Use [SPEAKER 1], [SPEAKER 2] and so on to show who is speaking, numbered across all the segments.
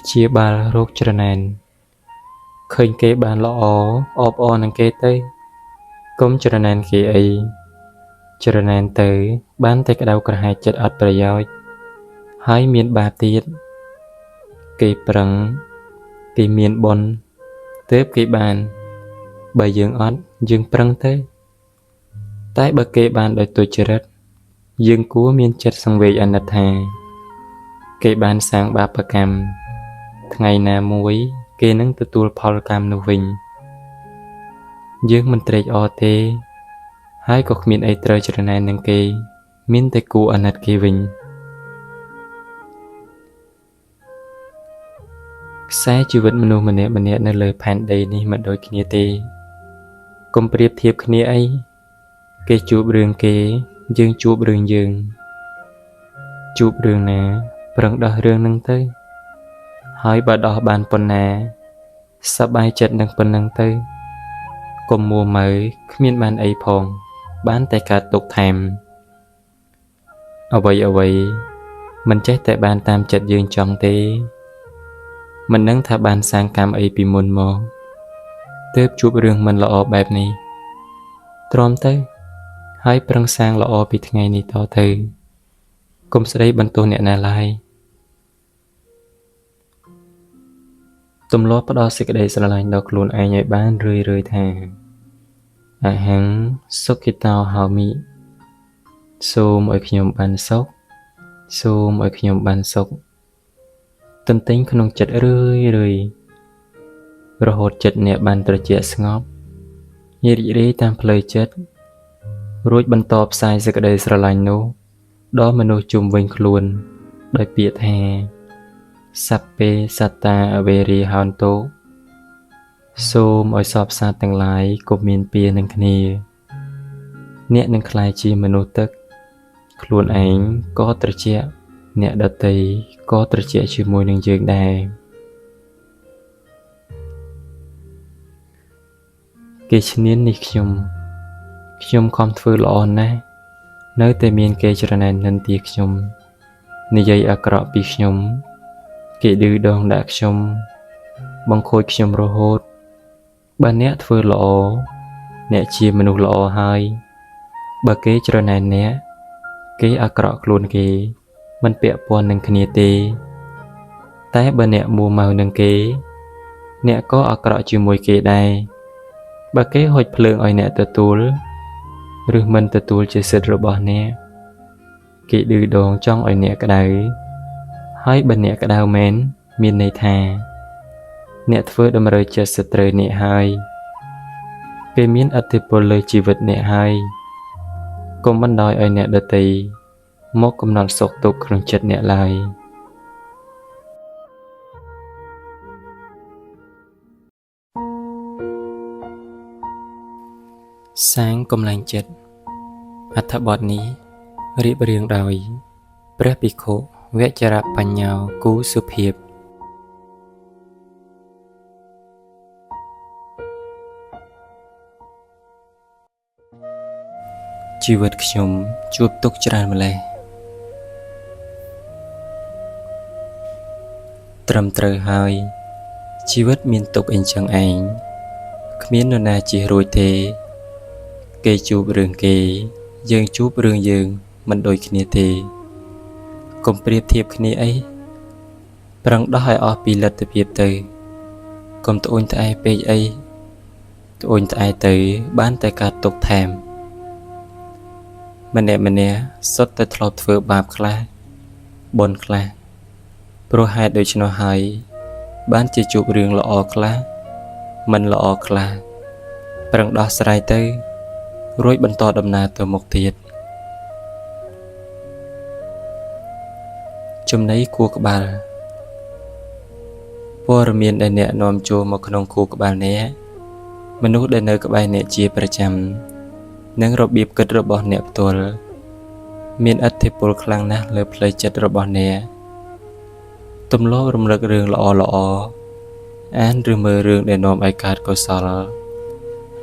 [SPEAKER 1] ព្យាបាលរោគច្រណែនឃើញគេបានល្អអបអរនឹងគេទៅកុំច្រណែនគេអីច្រណែនទៅបានតែក្តៅក្រហាយចិត្តអត់ប្រយោជន៍ហើយមានបាបទៀតគេប្រឹងគេមានបុណ្យទើបគេបានបើយើងអត់យើងប្រឹងទៅតែបើគេបានដោយទុច្ចរិតយើងគួរមានចិត្តសង្វេគអាណិតថាគេបានសាងបាបកម្មថ្ងៃណាមួយគេនឹងទទួលផលកម្មនោះវិញយើងមិនត្រេកអរទេហើយក៏គ្មានអីត្រូវច្រណែននឹងគេមានតែគួរអាណិតគេវិញខ្សែជីវិតមនុស្សម្នាក់ៗនៅលើផែនដីនេះមិនដូចគ្នាទេកុំប្រៀបធៀបគ្នាអីគេជួបរឿងគេយើងជួបរឿងយើងជួបរឿងណាប្រឹងដោះរឿងនឹងទៅហើយបើដោះបានប៉ុណ្ណាសប្បាយចិត្តនឹងប៉ុណ្ណឹងទៅកុំមួម៉ៅគ្មានបានអីផងបានតែកើតទុកថែមអ្វីៗមិនចេះតែបានតាមចិត្តយើងចង់ទេមិនដឹងថាបានសាងកម្មអីពីមុនមកទើបជួបរឿងមិនល្អបែបនេះទ្រាំទៅហើយប្រឹងសាងល្អពីថ្ងៃនេះតទៅកុំស្ដីបន្ទោសអ្នកណាឡើយទម្លាប់ផ្ដល់សេចក្តីស្រឡាញ់ដល់ខ្លួនឯងឲ្យបានរឿយៗថាអហង្សុខិតោហោមិសូមឲ្យខ្ញុំបានសុខសូមឲ្យខ្ញុំបានសុខទន្ទិញក្នុងចិត្តរឿយៗរហូតចិត្តអ្នកបានត្រជាក់ស្ងប់រីករាយតាមផ្លូវចិត្តរួចបន្តផ្សាយសេចក្តីស្រឡាញ់នោះដល់មនុស្សជុំវិញខ្លួនដោយពាក្យថាសព្ពេសត្តាអវេរាហន្តោសូមឲ្យសព្វសត្វទាំងឡាយកុំមានពៀរនឹងគ្នាអ្នកនឹងក្លាយជាមនុស្សទឹកខ្លួនឯងក៏ត្រជាក់អ្នកដទៃក៏ត្រជាក់ជាមួយនឹងយើងដែរគេឈ្នាននេះខ្ញុំខំធ្វើល្អណាស់នៅតែមានគេច្រណែននិន្ទាខ្ញុំនិយាយអាក្រក់ពីខ្ញុំគេឌឺដងដាក់ខ្ញុំបង្ខូចខ្ញុំរហូតបើអ្នកធ្វើល្អអ្នកជាមនុស្សល្អហើយបើគេច្រណែនអ្នកគេអាក្រក់ខ្លួនគេមិនពាក់ព័ន្ធនឹងគ្នាទេតែបើអ្នកមួម៉ៅនឹងគេអ្នកក៏អាក្រក់ជាមួយគេដែរបើគេហុចភ្លើងឲ្យអ្នកទទួលឬមិនទទួលជាសិទ្ធិរបស់អ្នកគេឌឺដងចង់ឲ្យអ្នកក្តៅហើយបើអ្នកក្តៅមែនមានន័យថាអ្នកធ្វើតម្រូវចិត្តសត្រូវអ្នកហើយគេមានឥទ្ធិពលលើជីវិតអ្នកហើយកុំបណ្ដោយឲ្យអ្នកដទៃមកកំណត់សុខទុក្ខក្នុងចិត្តអ្នកឡើយសាងកម្លាំងចិត្តអត្ថបទនេះរៀបរៀងដោយព្រះភិក្ខុវចរបញ្ញោគូសុភាពជីវិតខ្ញុំជួបទុក្ខច្រើនម្ល៉េះត្រឹមត្រូវហើយជីវិតមានទុក្ខអីចឹងឯងគ្មាននរណាជៀសរួចទេគេជួបរឿងគេយើងជួបរឿងយើងមិនដូចគ្នាទេកុំប្រៀបធៀបគ្នាអីប្រឹងដោះឲ្យអស់ពីលទ្ធភាពទៅកុំត្អូញត្អែពេកអីត្អូញត្អែទៅបានតែកើតទុក្ខថែមម្នាក់ៗសុទ្ធតែធ្លាប់ធ្វើបាបខ្លះបុណ្យខ្លះព្រោះហេតុដូច្នោះហើយបានជាជួបរឿងល្អខ្លះមិនល្អខ្លះប្រឹងដោះស្រាយទៅរួចបន្តដំណើរទៅមុខទៀតចំណីខួរក្បាលព័ត៌មានដែលអ្នកនាំចូលមកក្នុងខួរក្បាលអ្នកមនុស្សដែលនៅក្បែរអ្នកជាប្រចាំនិងរបៀបគិតរបស់អ្នកផ្ទាល់មានឥទ្ធិពលខ្លាំងណាស់លើផ្លូវចិត្តរបស់អ្នកទម្លាប់រំលឹករឿងល្អៗអានឬមើលរឿងដែលនាំឲ្យកើតកុសល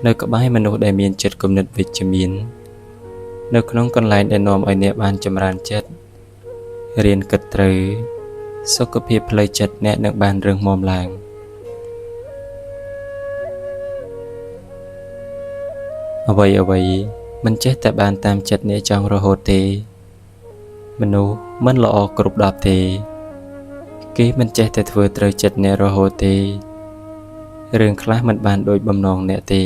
[SPEAKER 1] នៅក្បែរមនុស្សដែលមានចិត្តគំនិតវិជ្ជមាននៅក្នុងកន្លែងដែលនាំឲ្យអ្នកបានចម្រើនចិត្តរៀនគិតត្រូវ សុខភាពផ្លូវចិត្តអ្នកនឹងបានរឹងមាំឡើងអ្វីៗមិនចេះតែបានតាមចិត្តអ្នកចង់រហូតទេមនុស្សមិនល្អគ្រប់ដប់ទេគេមិនចេះតែធ្វើត្រូវចិត្តអ្នករហូតទេរឿងខ្លះមិនបានដូចបំណងអ្នកទេ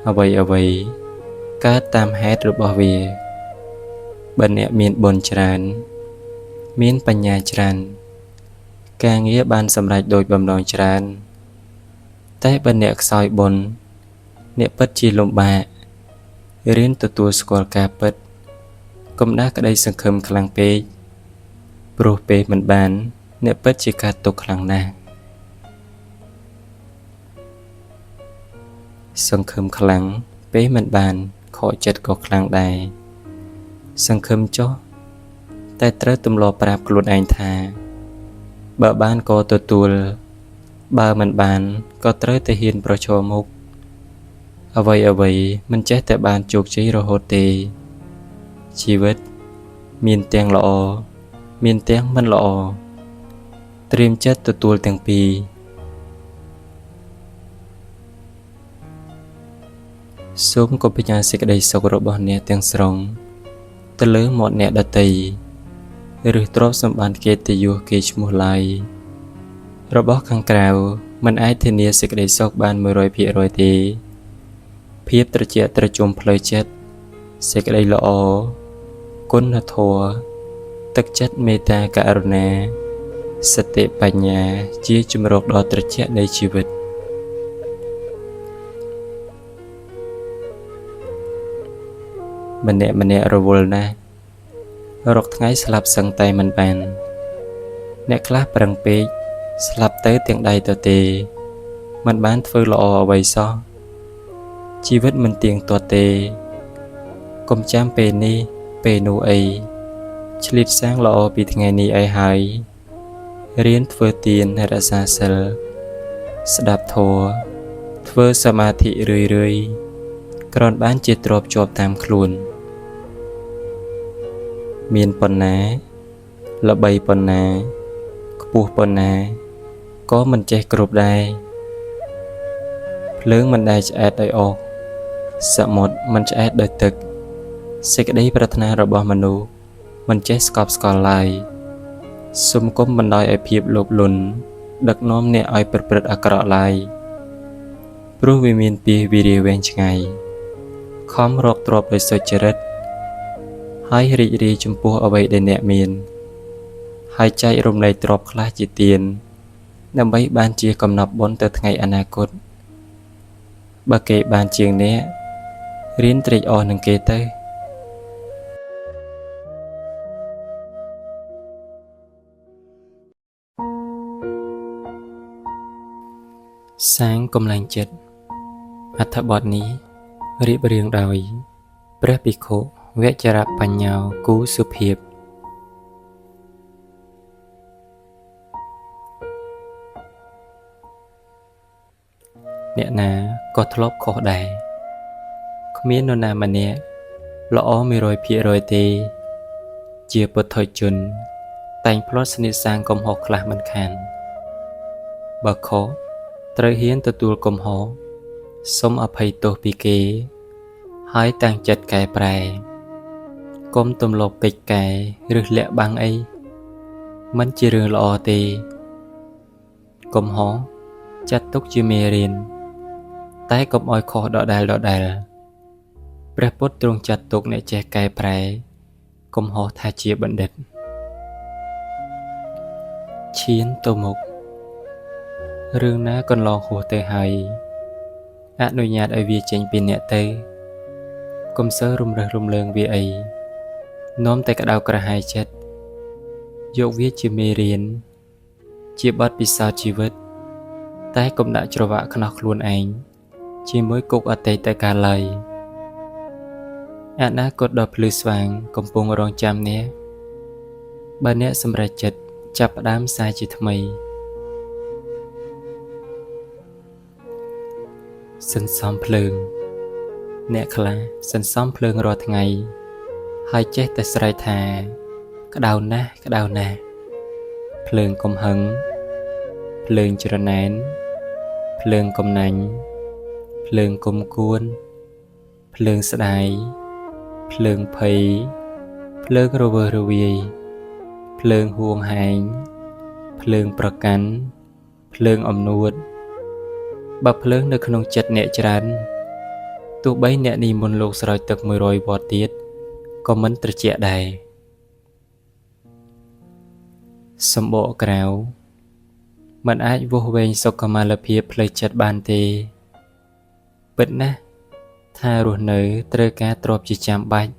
[SPEAKER 1] អ្វីៗកើតតាមហេតុរបស់វាបើអ្នកមានបុណ្យច្រើនមានបញ្ញាច្រើនការងារបានសម្រេចដូចបំណងច្រើនតែបើអ្នកខ្សោយបុណ្យអ្នកពិតជាលំបាករៀនទទួលស្គាល់ការពិតកុំដាក់ក្តីសង្ឃឹមខ្លាំងពេកព្រោះពេលមិនបានអ្នកពិតជាកើតទុក្ខខ្លាំងណាស់សង្ឃឹមខ្លាំងពេលមិនបានខកចិត្តក៏ខ្លាំងដែរសង្ឃឹមចុះតែត្រូវទម្លាប់ប្រាប់ខ្លួនឯងថាបើបានក៏ទទួលបើមិនបានក៏ត្រូវតែហ៊ានប្រឈមមុខអ្វីៗមិនចេះតែបានជោគជ័យរហូតទេជីវិតមានទាំងល្អមានទាំងមិនល្អត្រៀមចិត្តទទួលទាំងពីរសូមកុំផ្ញើសេចក្តីសុខរបស់អ្នកទាំងស្រុងទៅលើមាត់អ្នកដទៃឬទ្រព្យសម្បត្តិកិត្តិយសគេឈ្មោះឡើយរបស់ខាងក្រៅមិនអាចធានាសេចក្តីសុខបាន 100% ទេភាពត្រជាក់ត្រជុំផ្លូវចិត្តសេចក្តីល្អគុណធម៌ទឹកចិត្តមេត្តាករុណាសតិបញ្ញាជាជំរកដ៏ត្រជាក់នៃជីវិតម្នាក់ៗរវល់ណាស់រកថ្ងៃស្លាប់សឹងតែមិនបានអ្នកខ្លះប្រឹងពេកស្លាប់ទៅទាំងដៃទទេមិនបានធ្វើល្អអ្វីសោះជីវិតមិនទៀងទាត់ទេកុំចាំពេលនេះពេលនោះអីឆ្លៀតសាងល្អពីថ្ងៃនេះអីហើយរៀនធ្វើទានរក្សាសីលស្ដាប់ធម៌ធ្វើសមាធិរឿយៗគ្រាន់បានជាទ្រព្យជាប់តាមខ្លួនមានប៉ុណ្ណាល្បីប៉ុណ្ណាខ្ពស់ប៉ុណ្ណាក៏មិនចេះគ្រប់ដែរភ្លើងមិនដែលឆ្អែតដោយអុសសមុទ្រមិនឆ្អែតដោយទឹកសេចក្តីប្រាថ្នារបស់មនុស្សមិនចេះស្កប់ស្កល់ឡើយសូមកុំបណ្ដោយឲ្យភាពលោភលន់ដឹកនាំអ្នកឲ្យប្រព្រឹត្តអាក្រក់ឡើយព្រោះវាមានពីវិរិយវែងឆ្ងាយខំរកទ្រព្យដោយសុចរិតហើយរីករាយចំពោះអ្វីដែលអ្នកមានហើយចែករំលែកទ្រព្យខ្លះជាទានដើម្បីបានជាកំណប់បុណ្យទៅថ្ងៃអនាគតបើគេបានជាងអ្នករៀនត្រេកអរនឹងគេទៅសាងកម្លាំងចិត្តអត្ថបទនេះរៀបរៀងដោយព្រះភិក្ខុវចរបញ្ញោគូសុភាពអ្នកណាក៏ធ្លាប់ខុសដែរគ្មាននរណាម្នាក់ល្អ 100% ទេជាពុទ្ធជនតែងផ្លត់ស្នៀតសាងកំហុសខ្លះមិនខានបើខុសត្រូវហ៊ានទទួលកំហុសសូមអភ័យទោសពីគេហើយតាំងចិត្តកែប្រែកុំទម្លាប់កិច្ចកែឬលាក់បាំងអីមិនជារឿងល្អទេកំហុសចាត់ទុកជាមេរៀនតែកុំឲ្យខុសដដែលៗព្រះពុទ្ធទ្រង់ចាត់ទុកអ្នកចេះកែប្រែកំហុសថាជាបណ្ឌិតឈានទៅមុខរឿងណាកន្លងហួសទៅហើយអនុញ្ញាតឲ្យវាចេញពីអ្នកទៅកុំសូវរំរើសរំលើងវាអីនាំតែក្តៅក្រហាយចិត្តយកវាជាមេរៀនជាបទពិសោធន៍ជីវិតតែកុំដាក់ច្រវាក់ខ្នោះខ្លួនឯងជាមួយគុកអតីតកាលឡើយអនាគតដ៏ភ្លឺស្វាងកំពុងរងចាំអ្នកបើអ្នកសម្រេចចិត្តចាប់ផ្ដើមសារជាថ្មីសន្សំភ្លើងអ្នកខ្លះសន្សំភ្លើងរាល់ថ្ងៃហើយចេះតែស្រែកថាក្តៅណាស់ក្តៅណាស់ ភ្លើងកំហឹងភ្លើងច្រណែនភ្លើងកំណាញ់ភ្លើងគុំគួនភ្លើងស្ដាយភ្លើងភ័យភ្លើងរវើរវាយភ្លើងហួងហែងភ្លើងប្រកាន់ភ្លើងអំនួតបើភ្លើងនៅក្នុងចិត្តអ្នកច្រើនទោះបីអ្នកនិមន្តលោកស្រោចទឹក100វដ្តទៀតក៏មិនត្រជាក់ដែរសម្បកក្រៅមិនអាចវាស់វែងសុខុមាលភាពផ្លូវចិត្តបានទេពិតណាស់ថារស់នៅត្រូវការទ្រព្យជាចាំបាច់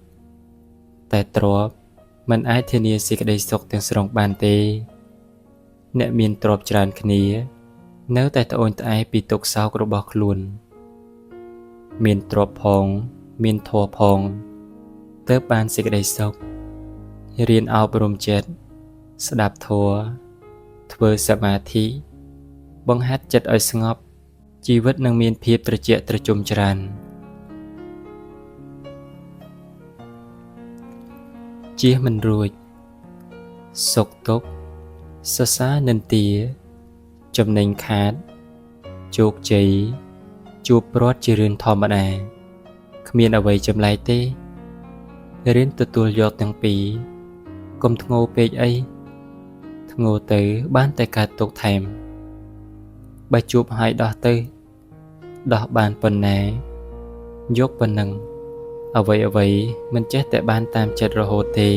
[SPEAKER 1] តែទ្រព្យមិនអាចធានាសេចក្តីសុខទាំងស្រុងបានទេអ្នកមានទ្រព្យច្រើនគ្នានៅតែត្អូញត្អែពីទុក្ខសោករបស់ខ្លួនមានទ្រព្យផងមានធម៌ផងទើបបានសេចក្តីសុខរៀនអប់រំចិត្តស្ដាប់ធម៌ធ្វើសមាធិបង្ហាត់ចិត្តឲ្យស្ងប់ជីវិតនឹងមានភាពត្រជាក់ត្រជុំច្រើនជៀសមិនរួចសុខទុក្ខសរសើរនិន្ទាចំណេញខាតជោគជ័យជួបព្រាត់ជារឿងធម្មតាគ្មានអ្វីចម្លែកទេរៀនទទួលយកទាំងពីរកុំធ្ងោពេកអីធ្ងោទៅបានតែកើតទុក្ខថែមបើជួបហើយដោះទៅដោះបានប៉ុណ្ណាយកប៉ុណ្ណឹងអ្វីៗមិនចេះតែបានតាមចិត្តរហូតទេ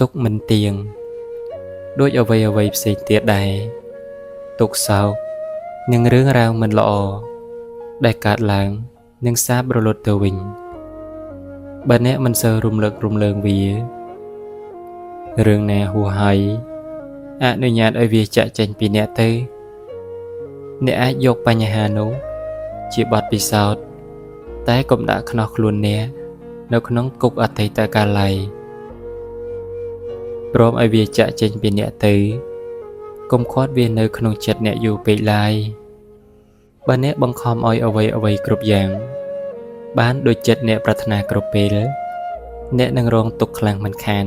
[SPEAKER 1] ទុក្ខមិនទៀងដូចអ្វីៗផ្សេងទៀតដែរទុក្ខសោកនិងរឿងរ៉ាវមិនល្អដែលកើតឡើងនឹងសាបរលត់ទៅវិញបើអ្នកមិនសូវរំលឹករំលើងវារឿងណាហួសហេតុអនុញ្ញាតឲ្យវាចាក់ចេញពីអ្នកទៅអ្នកអាចយកបញ្ហានោះជាបទពិសោធន៍តែកុំដាក់ខ្នោះខ្លួនអ្នកនៅក្នុងគុកអតីតកាលឡើយព្រមឲ្យវាចាក់ចេញពីអ្នកទៅកុំខាត់វានៅក្នុងចិត្តអ្នកយូរពេកឡើយបើអ្នកបង្ខំឲ្យអ្វីៗគ្រប់យ៉ាងបានដូចចិត្តអ្នកប្រាថ្នាគ្រប់ពេលអ្នកនឹងរងទុក្ខខ្លាំងមិនខាន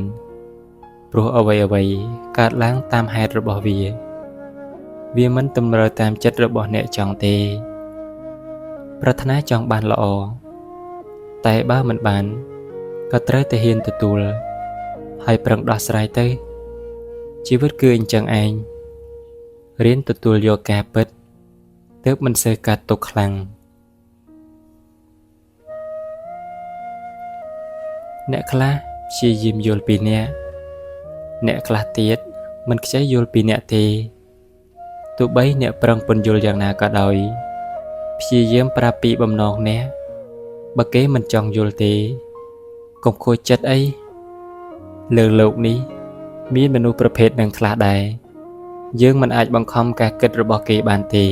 [SPEAKER 1] ព្រោះអ្វីៗកើតឡើងតាមហេតុរបស់វាវាមិនតម្រូវតាមចិត្តរបស់អ្នកចង់ទេប្រាថ្នាចង់បានល្អតែបើមិនបានក៏ត្រូវតែហ៊ានទទួលហើយប្រឹងដោះស្រាយទៅជីវិតគឺអញ្ចឹងឯងរៀនទទួលយកការពិតទើបមិនសូវកើតទុក្ខខ្លាំងអ្នកខ្លះព្យាយាមយល់ពីអ្នកអ្នកខ្លះទៀតមិនខ្ចីយល់ពីអ្នកទេទោះបីអ្នកប្រឹងពន្យល់យ៉ាងណាក៏ដោយព្យាយាមប្រាប់ពីបំណងអ្នកបើគេមិនចង់យល់ទេកុំខូចចិត្តអីលើលោកនេះមានមនុស្សប្រភេទនឹងខ្លះដែរយើងមិនអាចបង្ខំការគិតរបស់គេបានទេ